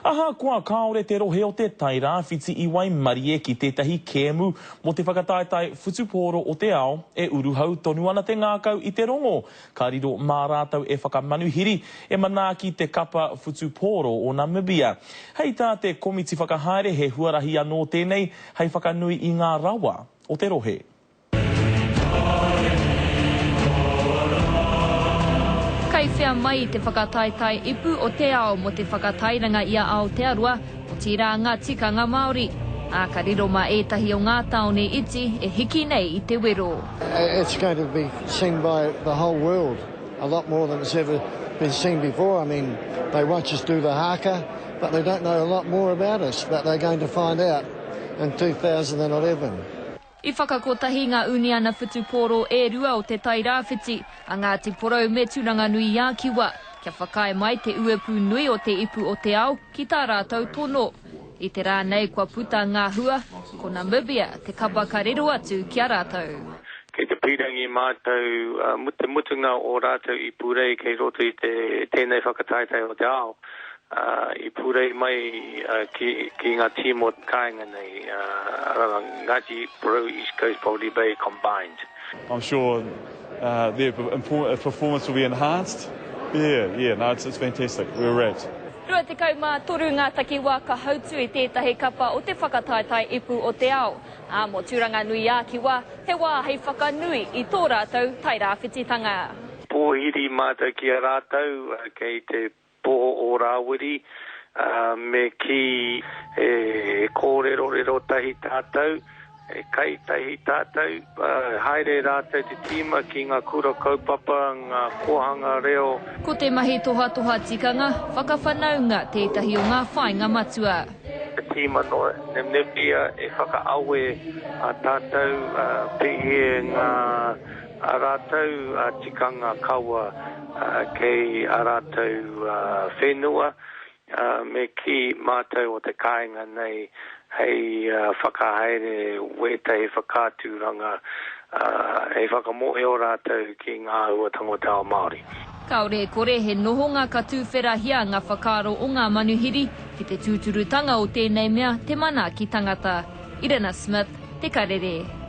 Ahakoa kāore te rohe o Te Tai Rāwhiti i waimarie ki tētahi kēmu mō te whakataetae whutupōro o te ao, e uruhau tonu ana te ngākau i te rongo ka riro mā rātou e whakamanuhiri, e manaaki te kapa whutupōro o Namibia. Hei tā te komiti whakahaere he huarahi anō tēnei hei whakanui i ngā rawa o te rohe. Kei whea mai te whakataetae ipu o te ao mō te whakatairanga i a Aotearoa, otirā ngā tikanga Māori. Ā, ka riro mā ētahi o ngā tāone iti e hiki nei i te wero. It's going to be seen by the whole world a lot more than it's ever been seen before. I mean, they watch us do the haka, but they don't know a lot more about us, but they're going to find out in 2011. I whakakotahi ngā uniana whutupōro e rua o Te Tai Rāwhiti, a Ngāti Porou me Tūranganui-a-Kiwa, kia whakaae mai te uepū nui o te Ipu o te Ao ki tā rātou tono. I te rā nei kua puta ngā hua, ko Namibia te kapa ka riro atu ki a rātou. Kei te pīrangi mātou te mutunga o rātou i purei kei roto i te tēnei whakataetae o te ao. I purei mai ki ngā tīma o te kāinga nei, arā, Ngāti Porou East Coast Poverty Bay combined. I'm sure their performance will be enhanced. Yeah, yeah, no, it's, it's fantastic. We're rapt. 23 ngā takiwā ka hautū i tētahi kapa o te whakataetae ipu o te ao, ā, mō Tūranganui-ā-Kiwa, he wā hei whakanui i tō rātou Tairāwhititanga. Pōhiri mātou ki a rātou kei te Poho o Rāwiri, ā, me kī he kōrerorero tahi tātou, he kai tahi tātou, ā, haere rātou te tīma ki ngā kura kaupapa, ngā kōhanga reo. Ko te mahi tohatoha tikanga, whakawhanaunga tētahi o ngā whāinga matua. Te tīma nō Namibia e whakaawe a tātou, ā, pēhea ngā A rātou tikanga kawa kei a rātou whenua, me kī mātou o te kāinga nei hei whakahaere wētahi whakaaturanga hei whakamōhio rātou ki ngā āhuatanga o te ao Māori. Kāore e kore he nohonga ka tūwherahia ngā whakaaro o ngā manuhiri ki te tūturutanga o tēnei mea te manaaki tangata. Irina Smith, Te Karere.